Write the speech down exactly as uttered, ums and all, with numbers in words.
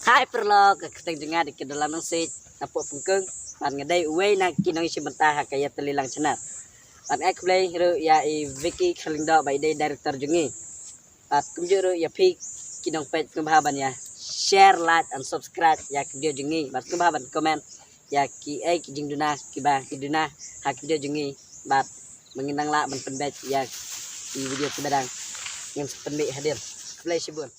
Hai paralok, ka kyrteng jong nga dei ka Dalam Nongsiej, napoh Pengkung. Bad nga dei uwei na ki nongïashim bynta ha ka Ïatylli Lang channel. Bad nga ai khublei ruh ïa i Vicky Kharlyngdoh ba i dei director jong ngi. Bad kumjuh ruh ïa phi ki nongpeit, sngewbha ban ïa share, like and subscribe ïa ki video jong ngi. Bad sngewbha ban comment ïa kiei ki jingduna kiba ngi duna ha ki video jong ngi. Bad ba ngin nang lah ban pynbeit ïa ki video kiba dang ngin sa pynmih hadien. Khublei shibun.